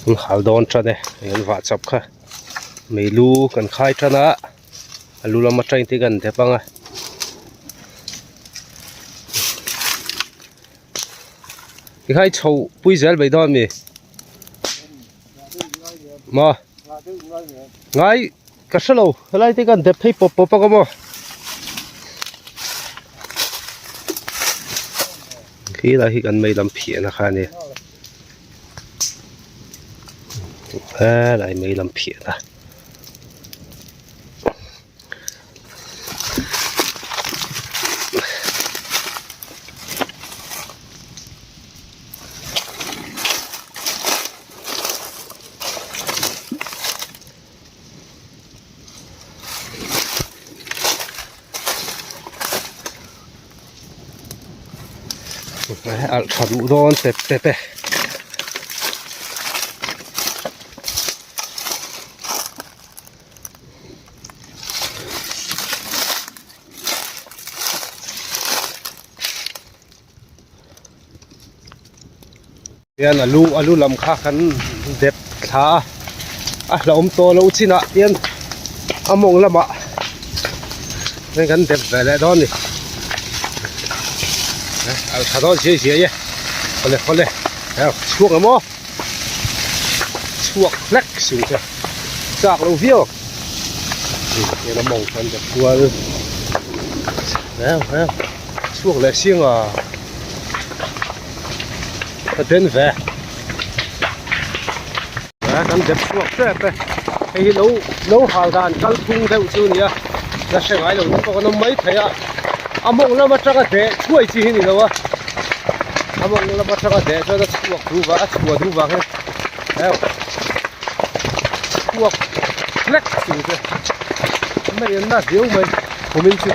An hal dawn tan e hei an vah chap kha mei lu kan khai tan a a lu lam atangin te kan dep ang a. Tikhai chho pui zel mai dawn mi maw ngai ka hrelo helai te kan dep phei pawp pawp ang a maw khi lai hi kan mei lam phiahna kha a nia helai mei lam phiahna. Alh tha duh dawn tep tep e. Hian a lu a lu lam kha kan dep thla a a hlauhawm tawh loh chinah hian a mawng lamah hei kan dep ve leh dawn a ni alh tha dawn zia zia e khawle khawle chhuak ang maw. Chhuak hlek sing che chak lo viau ang a mawng kan dep kual reng reng chhuak leh sing a ka den ve a kan dep chhuak tep e hei hi lo lo hal dan kal phung deuh chu a ni a la hre ngai lo te pawh kan awm mai thei a a mawng lam atanga deh chhuai chi hi a ni lo a. A mawng lam atanga deh chuan a chhuak duh vang a chhuah duh vang hian heu chhuak hlek tur te mai an na viau mai kumin chu.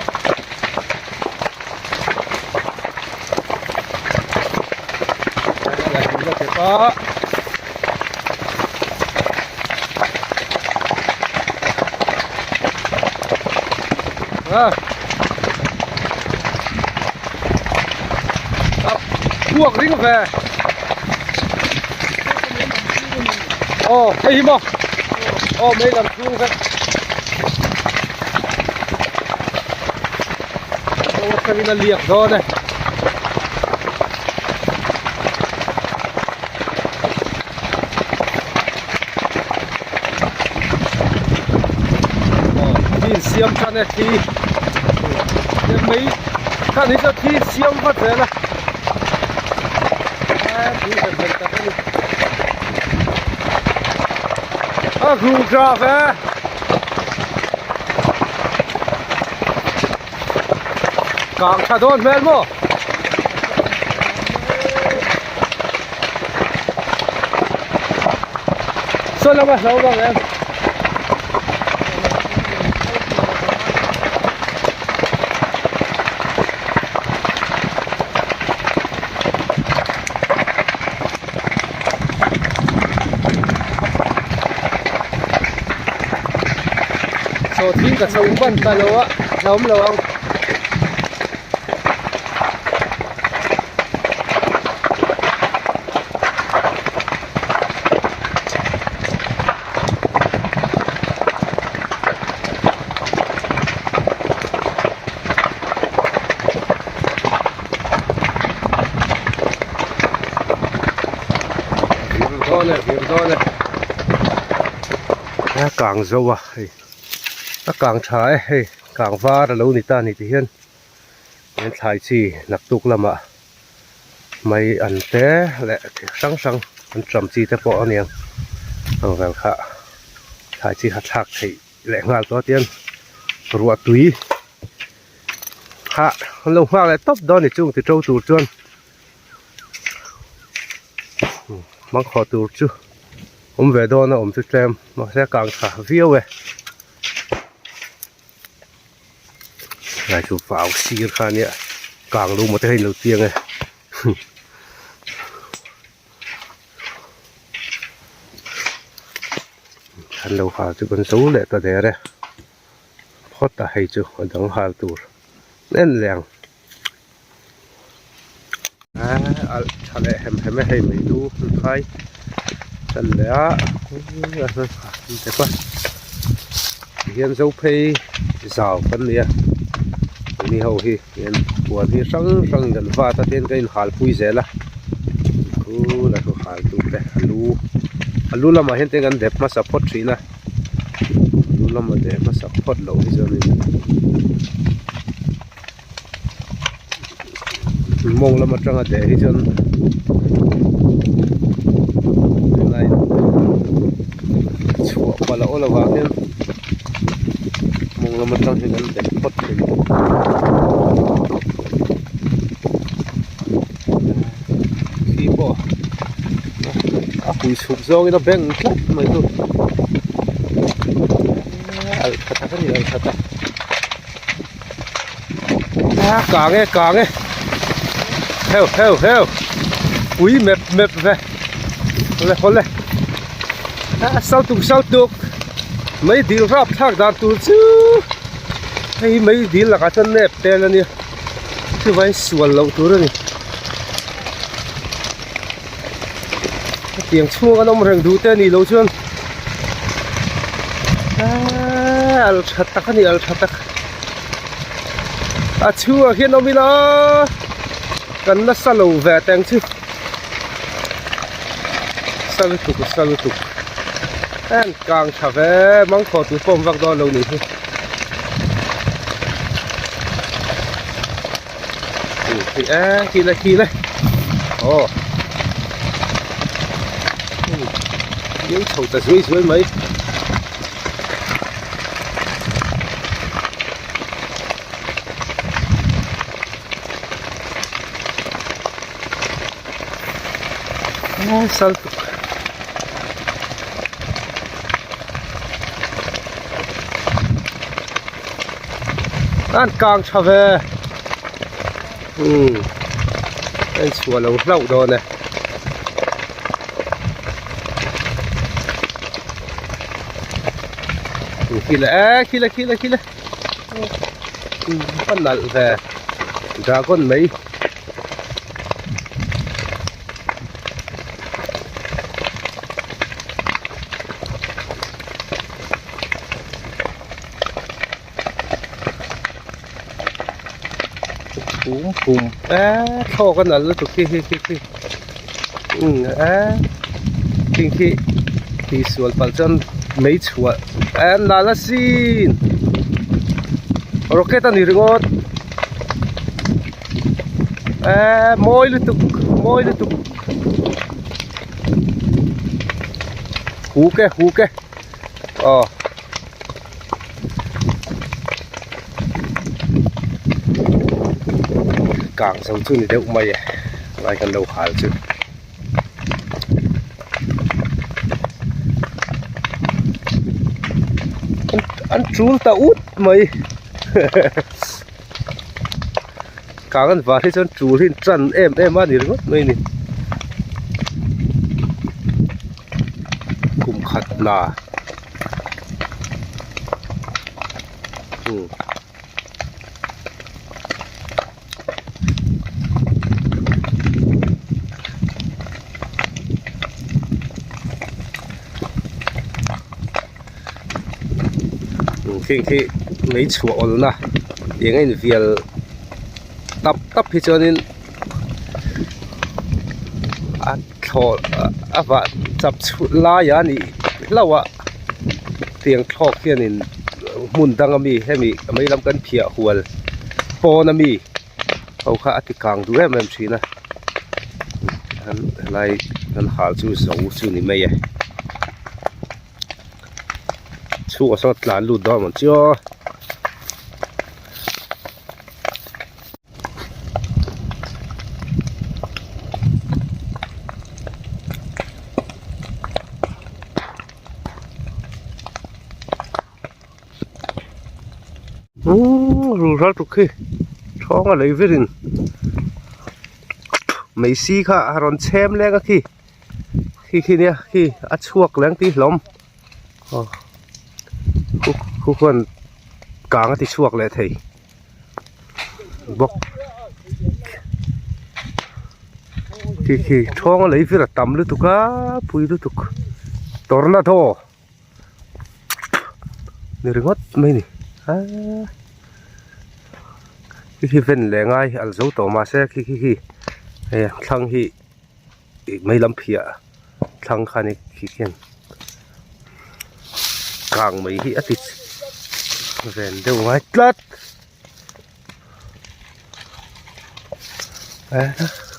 Chhuak ring ve aw hei hi maw aw mei lam chhung vek aw atangin a liak dawn e. Thi siam tan e thi mai kan hi chu thi siam vat zel a a tui hnem hnem tak a ni a hru tha ve kang tha dawn hmel maw. Saw lama hlo bang em. Saw thing ka chho ban ta lo a hlauhawm lo ang. A kang zo a hei a kang tha e hei kang var a lo ni ta a ni tihian. He thlai chi naktuk lamah mai an te leh thil hrang hrang an ṭam chi te pawh a niang ang vel kha thlai chi kha thlak theih leh nghal tawh a tiang ruah tui kha an lo nghak leh tawp dawn a ni chung ti to tur chuan hmangkhawh tur chu awm ve dawn a awm chu tlem mahse a kang tha viau e. Lai chu vau sir kha ania kang lo maw te kha in lo chiang e an lo hal chu kan zo leh ta der e phawt a hei chu a dang hal tur en leh ang alh tha leh hem hem e hei mei lu phai. Tan leh a tihian zo phei zau kan ni a keini ho hi hian huan hi hrang hrang in kan vat a tin kan inhal pui zel a khulai khu hal tu te a lu a lu lamah hian tin kan dep hmasa phawt thin a lu lama deh hmasa phawt loh hi chuanin mawng lam atanga deh hi chuan tunlai chhuah palh a awl avang hian mawng lam atang hian an deh phawt thin khi pawh a hui chhuk zawngin a beng tlat mai chu alh tha tak a ni alh tha tak. A kang e kang e heu heu heu pui mep mep ve awle awle a sal tuk sal tuk mai dil rap thlak dan tur chu hei mai dil lakah chuan nep tel a nia chuvangin sual loh tur a ni hetiang chhung an awm reng duh te a nih loh chuan eeee al tha tak a ni al tha tak a chhungah khian awm ila kan nasa lo ve teng chu sa lutuk sa lutuk en kang tha ve mangkhawh tur pawh awm vak dawn lo nih hi. Khi le khi le aw liu chho ta zuai zuai mai sal tuk An kang tha ve umm a inchhuah lo hlauh dawn e khi le e khi le khi le khi le a nalh ve dragon mai. Phum phum eee thlawk a nalh lutuk khi khi khi khi umm eee khing khi tihsual palh chuan mei chhuah eee nalh asin rocket a ni ringawt eee mawi lutuk mawi lutuk huk e huk e aw. Kang zo chu ni deuh mai e lai kan lo hal chu. An tul ta ut mai kang an var hi chuan tul hi an tan em em a ni ringawt mai ni kum khat hna. Khing khi mei chhuah awlna eng a invial tap tap hi chuanin a thlawh a vah chap chhut lai a nih hlauh a tiang thlawk hianin hmun dang ami hemi mei lam kan phiah hual pawn ami ho kha a ti kang duh em em thin a helai kan hal chu zo chu ni mai e chhungah sawn tlan lut dawn ang chu aw. Umm rulhral tuk khi thawng a lei verin mei si kha a rawn chhem leng a khi khi khi nia khi a chhuak leng tih hlawm aw khu khuan kang a ti chhuak leh thei. bawk khi khi thawng a lei vir a tam lutuk a pui lutuk. Tornado ni ringawt mai a ni aaa khi khi ven leh ngai al zo tawh mahse khi khi khi hei thlang hi ih mei lam phiah thlang kha ni khi khian kang mai hi a ti ven deuh ngai tlat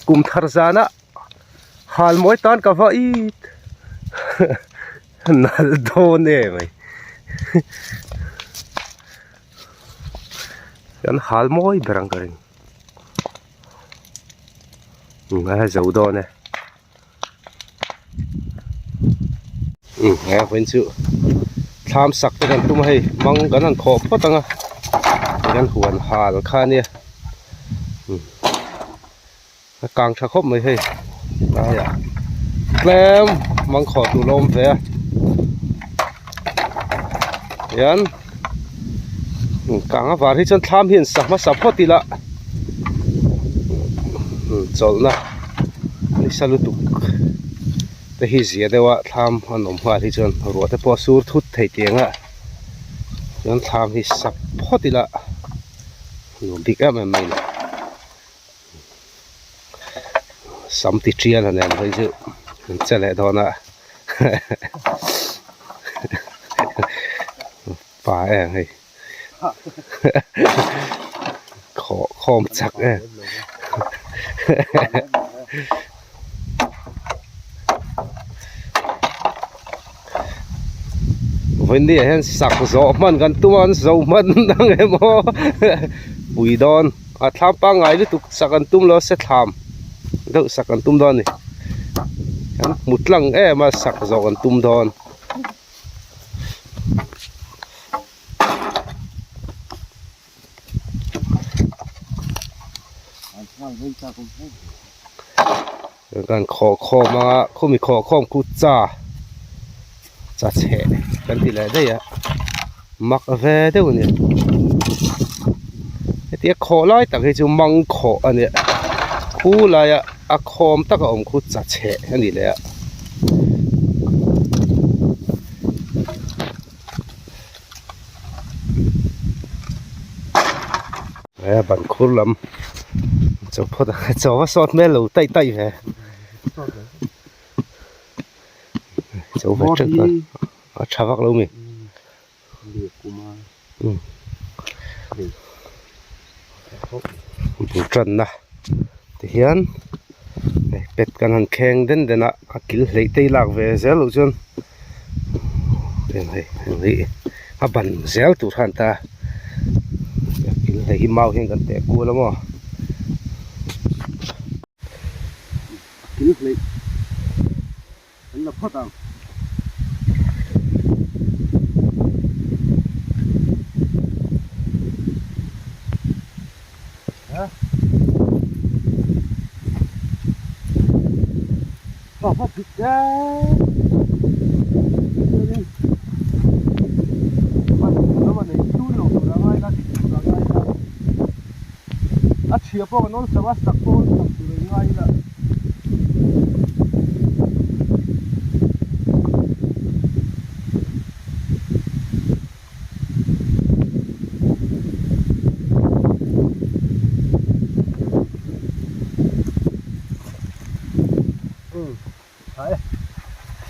kum thar zana. Hal mawi tan ka va it nalh dawn em ai kan hal mawi ber ang ka ring a zo dawn e umm he vawiin chu thlam sak te kan tum a hei mang kan han khawh phawt ang a kan huan hal kha ania. A kang tha khawp mai hei laiah tlem mangkhawh tur la awm ve a hian kang avar hi chuan thlam hi an sa hmasa phawt ila chawlhna nisa lutuk te hi zia deuh a thlam an awm nghal hi chuan ruah te pawh a sur thut thei tiang a chuan thlam hi sa phawt ila nuam bik em em mai a ni. Sam ti tial a nen phei chu an che leh dawn a pa em hei khawh khawm chak em vawiin ah hian sak zawh hman kan tum a an zo hman ang em aw pui dawn. A thlam pangngai lutuk sak an tum lo a se thlam deuh sak an tum dawn a ni an hmu tlang em a sak zawh an tum dawn. Kan khawh khawm anga khumi khawh khawm khu cha cha chheh kan ti leh daih a mak ve deuh a ni hetia khawh lai tak hi chu mang khawh a nia khu laia a khawm taka awm khu cha chheh a ni leh a. He ban khur lam chaw phawt a chaw va sawt hmel lo taih taih ve chaw ve teuh ta a tha vak lo mi bul tanna tihian pet kan han kheng den den a a kil hleih te hi lak ve zel loh chuan hei hei a ban zel tur khan ta hei hi mau hian kan teh kual a maw kil hleih an la phawt ang. A chhia pawh kan awlsam a sak pawh awlsam tur a ngai ila.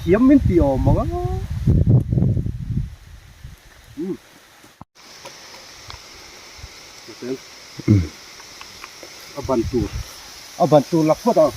Thiam min ti awm ang a. A ban tur a ban tur la phawt ang.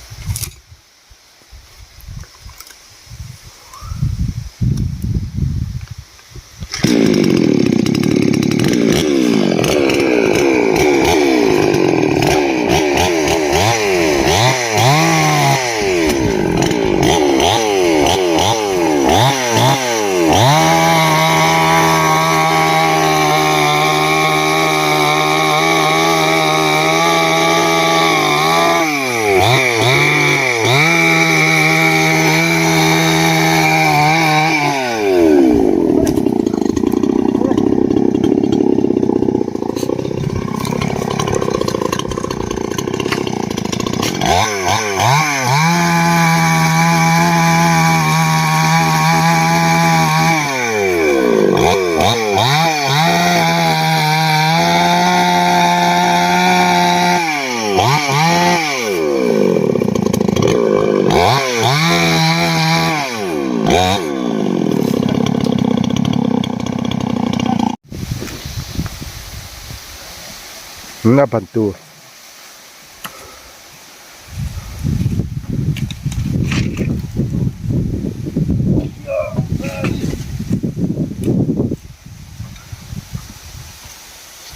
A ban tur.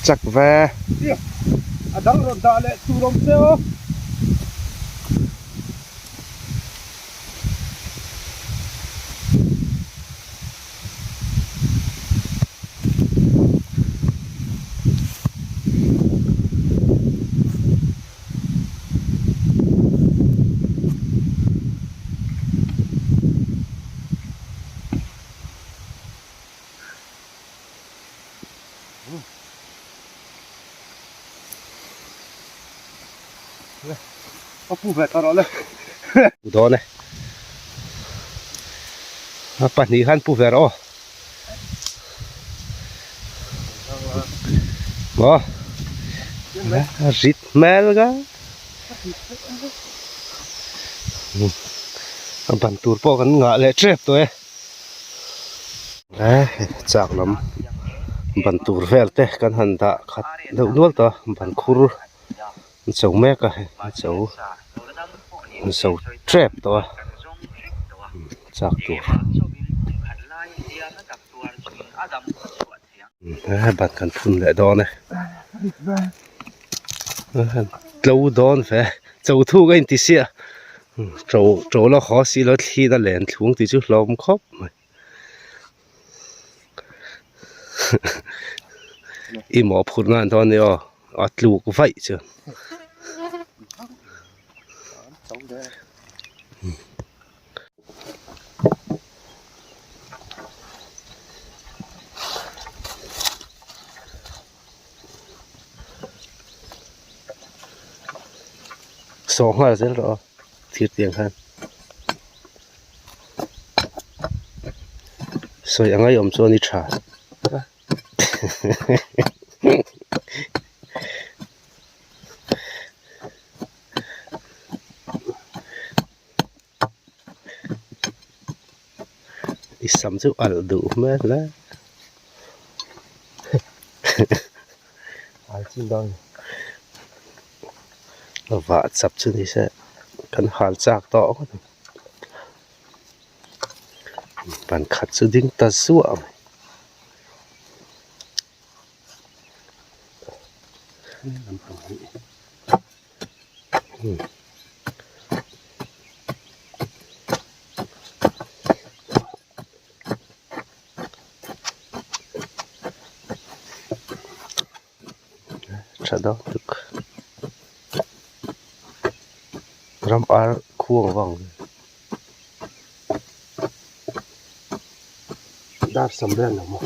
Chak ve. A dang rawn dah leh tur awm se aw. A pu ve ta rawh le. Pu dawn e. A pahnih khan pu ve rawh aw. Maw? A rit hmel ka. A ban tur pawh kan ngah leh tep tawh e. Chak lam ban tur vel te kan han dah khat deuh nual tawh a ban khur an cho mek a hei an cho an cho tep tawh a chak tur ban kan phun leh dawn e tlo dawn ve cho thuk a inti siah to to la haw si lo thli na len thlung tih chu hlawm khawp mai i mawhphurh nan dawn ni aw a tluk vaih chu. Sawh nghal zel rawh aw thir tiang khan sawi a ngaihawm chuan i tha I sam chu alh duh hmel hle. Vah chap chu ni se kan hal chak tawh ngawt ang. Ban khat chu ding ta zuah mai. Tha dang tuk ram ar khuang vang dar sam vel lo maw.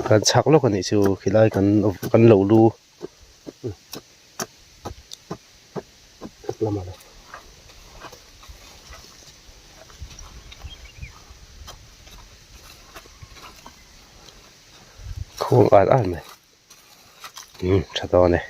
Kan chhak lawk a nih chu khilai kan kan lo lu khuang al al mai umm tha dawn e.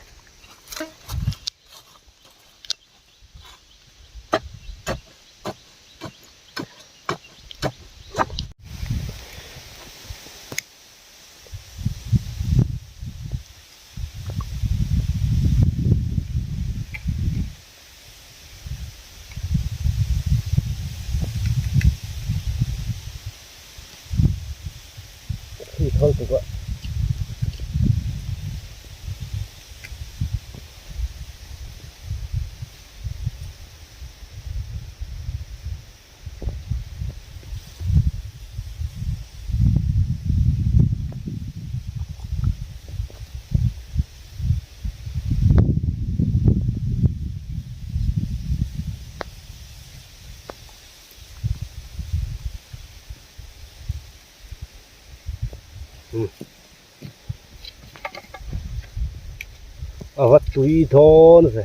A va tui dawn ve.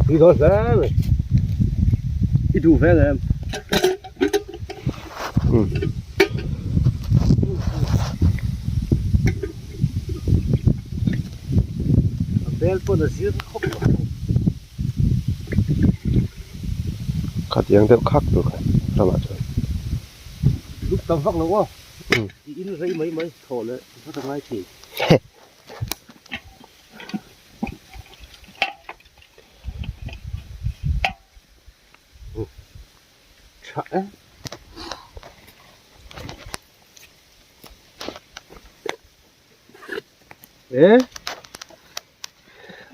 Tui dawn hle mai. I duh ve em? A bel pawn a zir khawp mai. Khatiang deuh khak tur kha ramah chuan. Lup tam vak lo aw. I in rei mai mai thawh leh vat a ngai thin. Tha e. E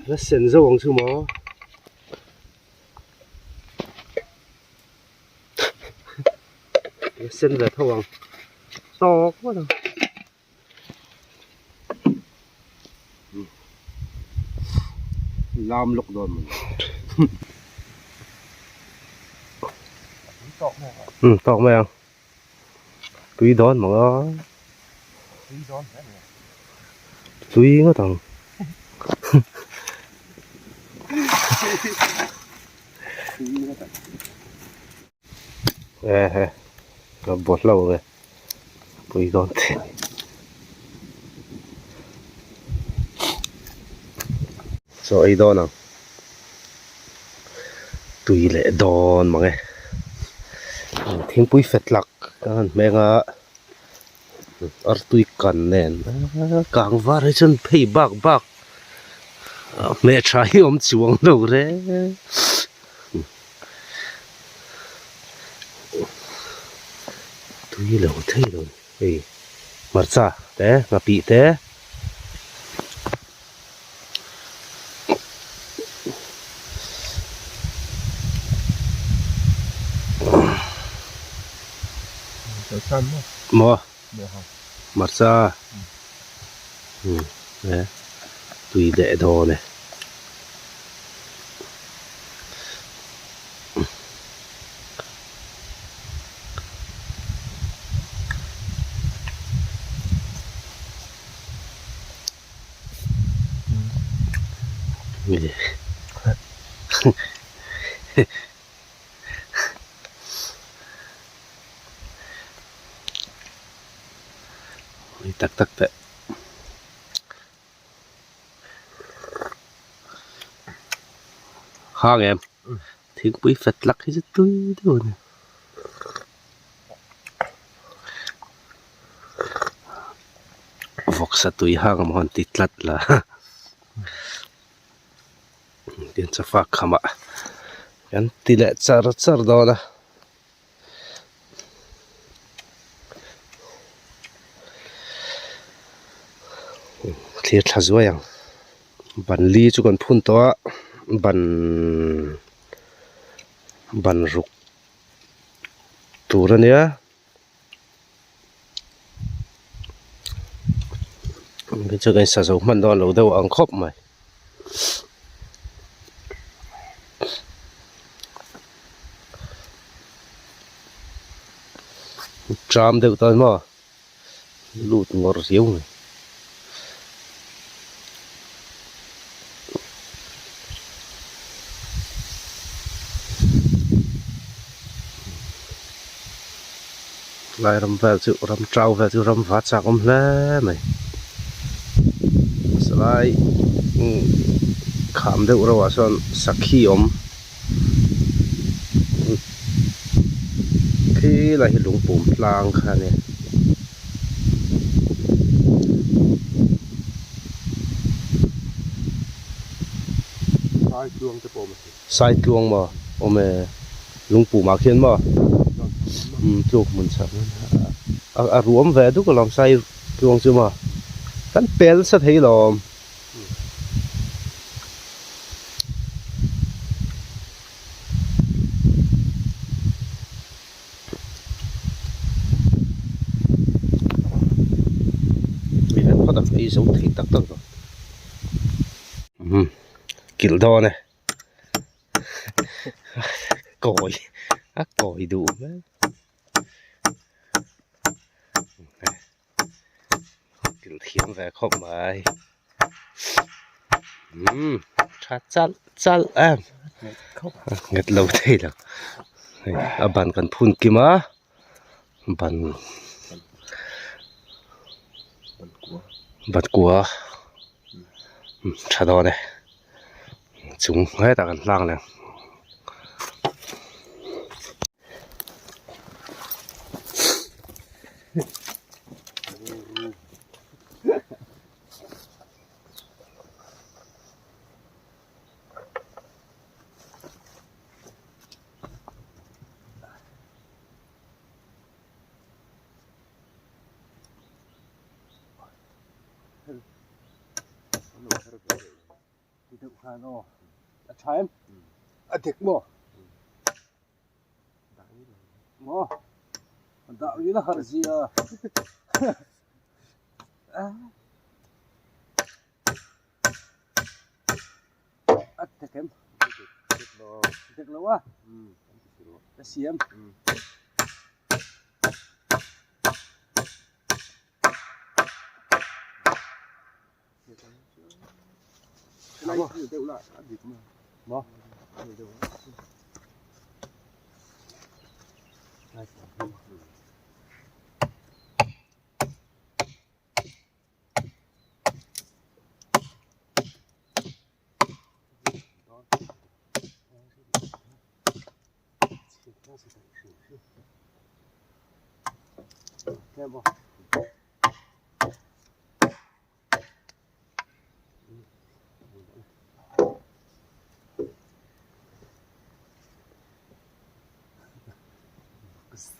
la sen zo ang chu maw. La sen ve tho ang tawk vat ang. Lam lawk dawn maw ni. Umm tawk mai ang. Tui dawn maw a? Tui dawn hle mai. Tui ngawt ang. Tui ngawt ang. E he ka bawlh lo ang e. Pui dawn te. Chaw ei dawn ang. Tui leh dawn mang e. Thingpui fet lak a han hmeng a artui kan nen kang var hi chuan phei bak bak hmeh tha hi awm chuang lo reng. Tui lo thei lo hei hmarcha te nghapih te. Maw hmarcha e tui leh dawn e. Tak tak teh. Hang em thingpui fet lak hi chu tui deuh a ni. Vawksa tui hang emaw han ti tlat la tin chawfak khamah kan ti leh char char dawn a. Thlir thla zuai ang ban li chu kan phun tawh a ban ban ruk tur a nia. Chu kan sa zo hman dawn lo deuh ang khawp mai. Tram deuh tan maw lut ngawr riau mai. Lai ram vel chu ram tau vel chu ram va chak awm hle mai salai kham deuh reuh ah sawn sakhi awm khi lai hi lungpum tlang kha a nia. Saitluang maw awm e lungpum ah khian maw umm tluk hmun chak a ruam ve duk alawm saitluang chu maw kan pel nasa thei lawm. Phawt ang ei zo thei tak tak dawn umm kilh dawn e kawi a kawi duh hmel kilh thiam ve khawp mai umm tha chalh chalh em nghet lo thei lo hei a ban kan phun kim a ban ban kua tha dawn e chung hetah kan hlang leh ang. Ti deuh khan aw a tha em a dik maw maw a dah ngil a harh zia a dik em dik lo a ka siam.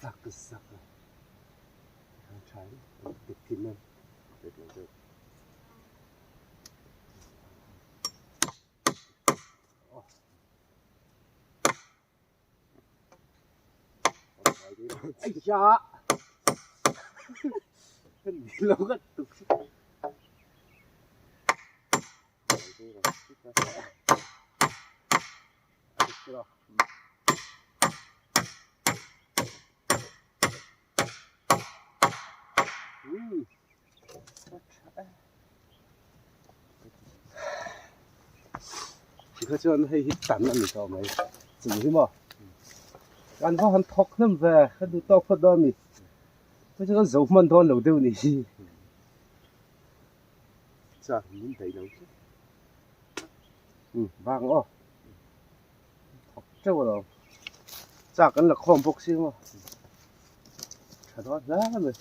Zak zak a tha in dik thin em Ai ya lo ka tuk Tikha chuan hei hi tan a ni tawh mai chu hi maw kan va han thawk hnem ve ka duh tawk phawt dawn a ni hei chu kan zo hman dawn lo deuh ni hi chak min daih lo tlat bang aw thawk teuh alawm chak kan la khawm bawk si maw tha dawn hle mai.